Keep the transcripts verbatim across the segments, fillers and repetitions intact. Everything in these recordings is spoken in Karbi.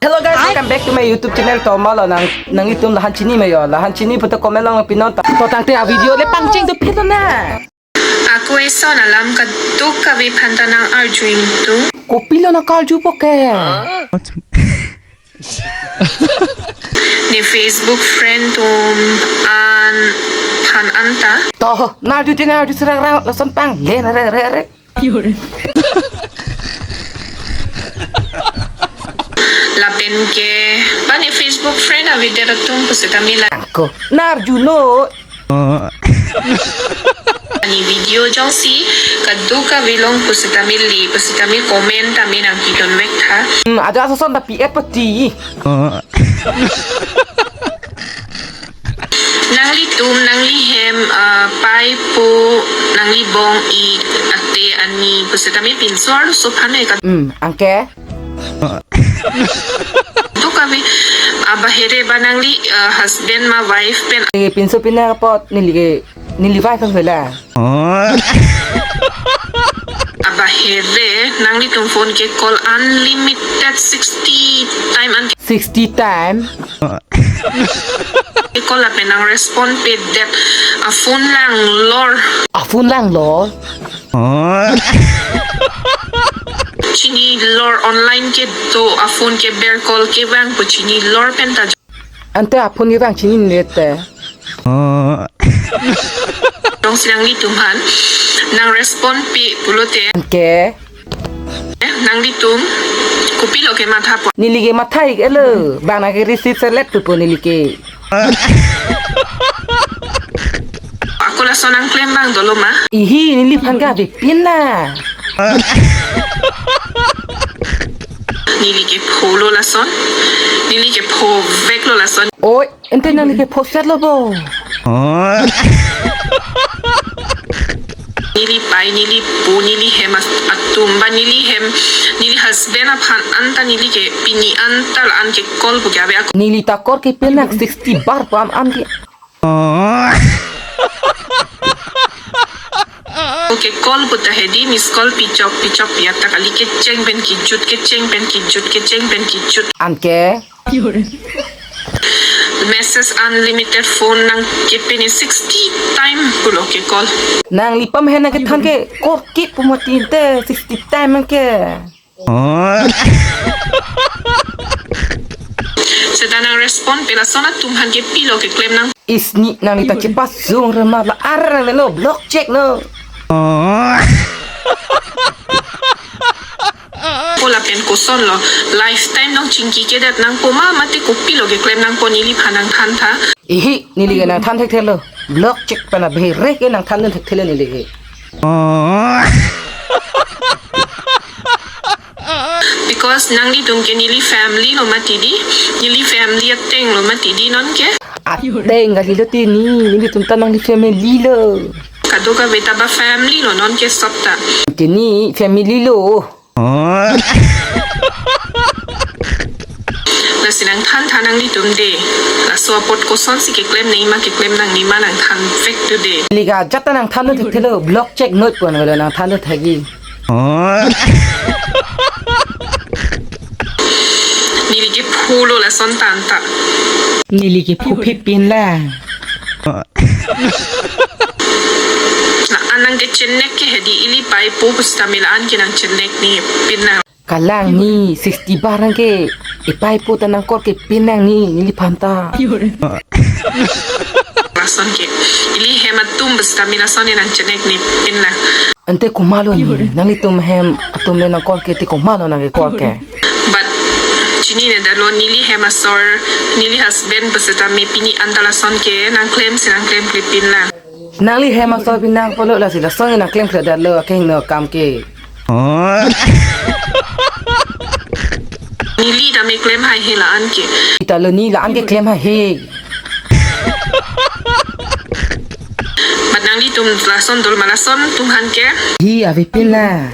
Hello guys, welcome back to my YouTube channel. To malo nang, nanglitum lahan chini ma yo, lahan chini puta comment along pinon ta. To tangte a video le pangcheng do philo na. Ako ison alam kadokave aphanta nang-arju ingtung. Kopilo nang karju po ke? Ne Facebook friend atum aphan anta. To, nang-arju te nang-arju serak rang lason pang le na re re re. Lapen ke, ba ne Facebook friend avedet atum pusitame la. Ako, nang-arju non. Ani video jongsi kadokave along pusitame le, pusitame comment tame nangpidun vek tha. Hmm, aja ason ta pi-et pati. Nanglitum, nanglihem, ah, pai po, nanglibong ik ate ani pusitame pinso arloso aphan e ka. Hmm, anke? Kadokave, ah, bahere ba nangli, ah, husband ma wife pen. Eh, pinso pina apot neli ke, neli wife ang hela. Abahere, nanglitum phone ke call unlimited sixty time an. Sixty time? Ke call lapen nang-respond pedet. A phone langlor. A phone langlor? Chinilor, online kedo, a phone keber, call kevang pu chinilor pen ta. Ante a phone kevang chinine te. Jongsi nanglitum aphan nang-respond pe pulote. Anke? Eh, nanglitum kopilo kematha po? Neli ke matha ik-etlo, bang nang ke-receive selet pu po neli ke. Ako lason nangklem abang dolo ma? Ihi, neliphan ke avepin na. Neli ke pholo lason. Neli ke phoveklo lason. Oi, ante nangli ke phosetlo bo. Neli pai, neli po, neli hem as-, atum ba neli hem, neli husband aphan anta neli ke pini anta la-an ke call pu ke ave ako. Neli ta call kepin nang sixty bar pu am am ke. Okay, call puta hedi, miss call pichok, pichok, ya ta kali kecheng pen kijut, kecheng pen kijut, kecheng pen kijut. Anke? Message unlimited, phone nangkepin sixty time pulo ke call. Nangliphan henang kethan ke call kip pu mati te sixty time ke. Seta nang-respond pe lason atum aphan ke pilo keklem nang. Isni nangli ta chepasung rema la ar nang lo block chek non. Ko lapen kosonlo lifetime nangchingki kedet nangpo ma mate kopilo keklem nangpo neliphan nangthantha. Ihi, neli ke nangthan thekthelo. Block chek pen abhere ke nangthan thekthelo neli ke. Because nanglitum ke neli family lo mati di, neli family ateng lo mati di non ke. Ateng kalilo ti ni, nelitum ta nangli family lo. Kadokave ta ba family lo non ke sop ta. Ti ni family lo. Lasi nangthantha nanglitum de. Laso apot kosonsi keklem nangji ma keklem nangji ma nangthan vek tu de. Neli ke ajat ta nangthan thekthelo, block chek non pu an lo nangthan thekji. Neli ke phulo lason tanta. Neli ke phu phipin la. La-an nangkechenek ke hedi ili pai po pusitame la-an ke nangchenek ni pin nang. Kalang ni sixty bar nang ke ipai po ta nang call kepin nang ni, neliphanta. Lason ke ili hem atum pusitame lason ni nangchenek ni pin nang. Ante komatlo ni, nanglitum hem atum le nang call ke te komatlo nang ke call ke. But chinine detlo neli hem asor, neli husband pusitame pini anta lason ke nangklemsi nangklemkle pin nang. Nangli hem asor pin nang pulo lasi lason nangklemkle detlo akeng no kam ke. Neli tame klem haihe la-an ke. Ita lo ni la-an ke klem haihe. But nanglitum lason dolo ma lason atum aphan ke. Hi avepin la.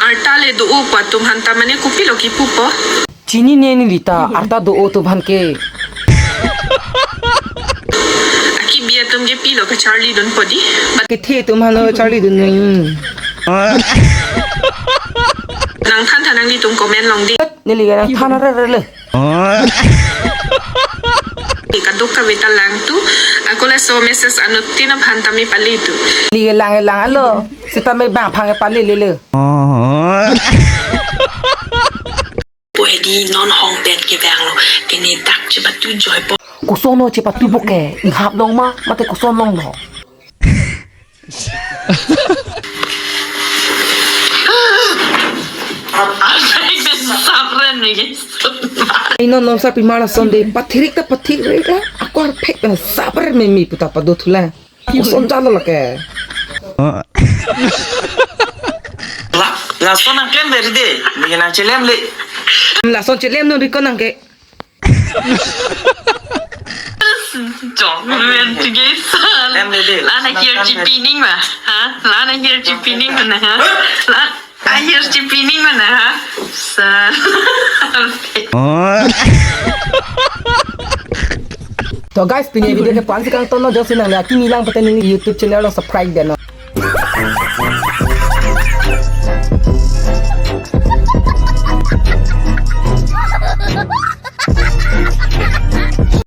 Arta le do-o pu atum aphan ta mane kopilo kipupo. Chinine neli ta arta do-o atum aphan ke. Akibi atum ke pilo kacharlidunpo di. But kethe atum aphan lo charlidun nang. Na Nangthan tha nanglitum comment along dei. Neli ke nangthan arere le. Kadokave ta lang tu. Ako laso message anuttin aphan ta me pali tu. Neli ke lang lang alo. Sitame bang phang ke pali le le. Pue dei, non hong pen kevanglo. Kene dak chepatu joipo. Koson lo chepatupo ke? Inghap along ma, mate koson along lo? Sapren me ke. Ino non sapimar ason dei, pathirik ta pathirik la, ako arphek pen sapren me mi puta pado thulang. Koson jalo lake. La, lason nangklem beri dei, neli nangchelem le. Lason chelem non riko nang ke. Jong men tiga sal. Em, dede. Lana hirji pining ma. Ha? Lana hirji pining mana ha? La ahirji pining mana ha? Sal. To guys, pini video ke pu-an si kangton lo, jongsi nangli akimi lang pute neli YouTube channel lo subscribe dei non.